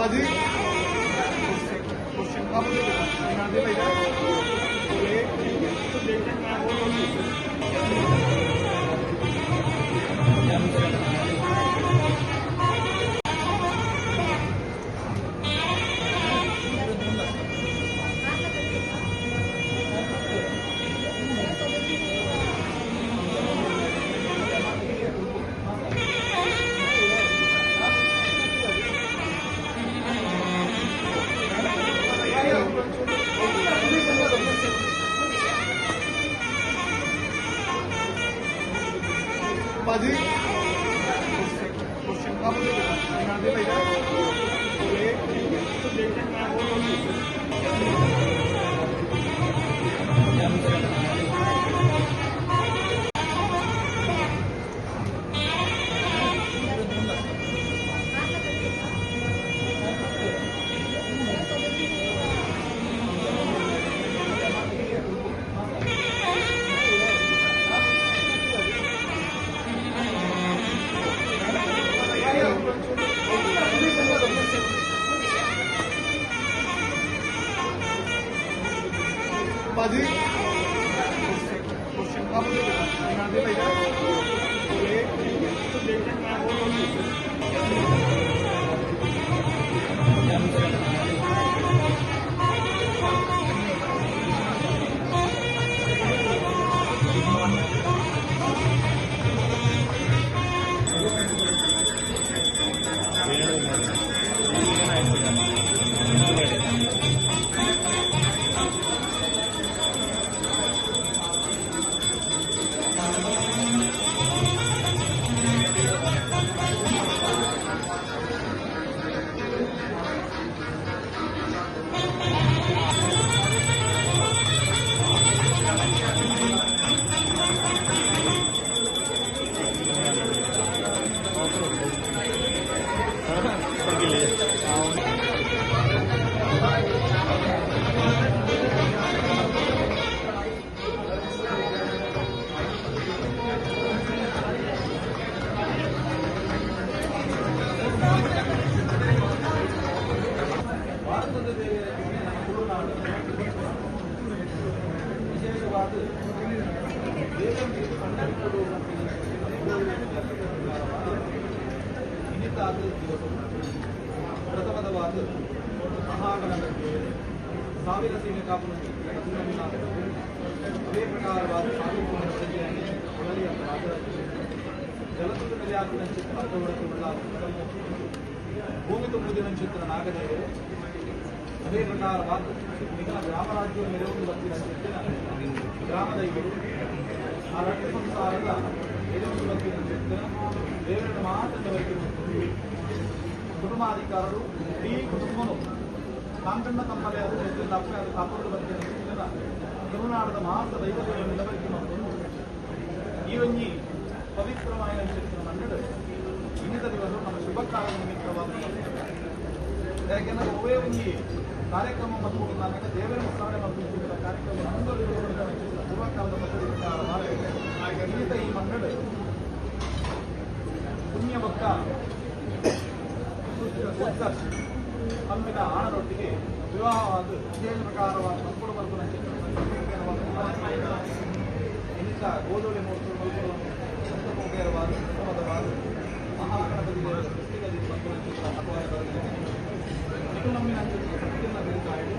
ਭਾਜੀ ਭਾਜੀ ਭਾਜੀ ಪ್ರಥಮದವಾದ ಮಹಾಗಣಪತಿ ಸಾವಿರ ಸೀಮೆ ಕಾಪು ಅದೇ ಪ್ರಕಾರವಾದ ಜಲತುದ ಮೇಲೆ ಚಿತ್ರ ಭೂಮಿ ತುಂಬುದಿನ ಚಿತ್ರ ನಾಗದೇವರು ಅದೇ ಪ್ರಕಾರವಾದ ನಿಗಮ ಗ್ರಾಮರಾಜ್ಯ ಮೆರವಣಿಗೆ ಬರ್ತಿನ ಗ್ರಾಮದೈವರು ಆ ರಟ್ಟು ಸಂಸಾರದ ಮೆರವಣಿಗೆ ಬರ್ತಿನ ಚಿತ್ರ ದೇವರನ್ನು ಮಾತ್ರ ಕುಟುಂಬಾಧಿಕಾರರು ಇಡೀ ಕುಟುಂಬನು ತಾಂಕಣ್ಣ ತಮ್ಮಲ್ಲೇ ಅದು ಅಪ್ಪೆ ಅದು ಕಾಪಾಡು ಬರ್ತಿನ ತುಳುನಾಡದ ಮಾಸ ದೈವಗಳನ್ನು ನಿಲವರಿಕೆ ಮತ್ತೊಂದು ಈ ಒಂಜಿ ಪವಿತ್ರವಾದ ಚಿತ್ರ ಮನ್ನಡು ಇನ್ನಿತ ದಿವಸ ನಮ್ಮ ಶುಭ ಕಾರ್ಯ ನಿಮಿತ್ತವಾದ ಯಾಕೆಂದರೆ ಒವೇ ಒಂಜಿ ಕಾರ್ಯಕ್ರಮ ಮತ್ತು ದೇವರ ಮುಸ್ತಾನೆ ಮತ್ತು ಕಾರ್ಯಕ್ರಮ ಪೂರ್ವಕಾಲದ ಪದ್ಧತಿ ಇನ್ನಿತ ಈ ಮನ್ನಡು ಪುಣ್ಯ ಭಕ್ತ ಅಮ್ಮಿನ ಆಣರೊಟ್ಟಿಗೆ ವಿವಾಹವಾದ ವಿಶೇಷ ಪ್ರಕಾರವಾದ ಮಕ್ಕಳು ಬರ್ಪುನ ಇನ್ನಿತ ಗೋಧೂಳಿ ಮೂರ್ತಿ ಮಲ್ಕೊಡುವ ಉತ್ತಮವಾದ ಮಹಾಗಣಪತಿ ದೇವರ ಸೃಷ್ಟಿಗತಿ ಇದು ನಮ್ಮಿನ ಸತ್ಯನ ಬಿರುಗಾಳಿ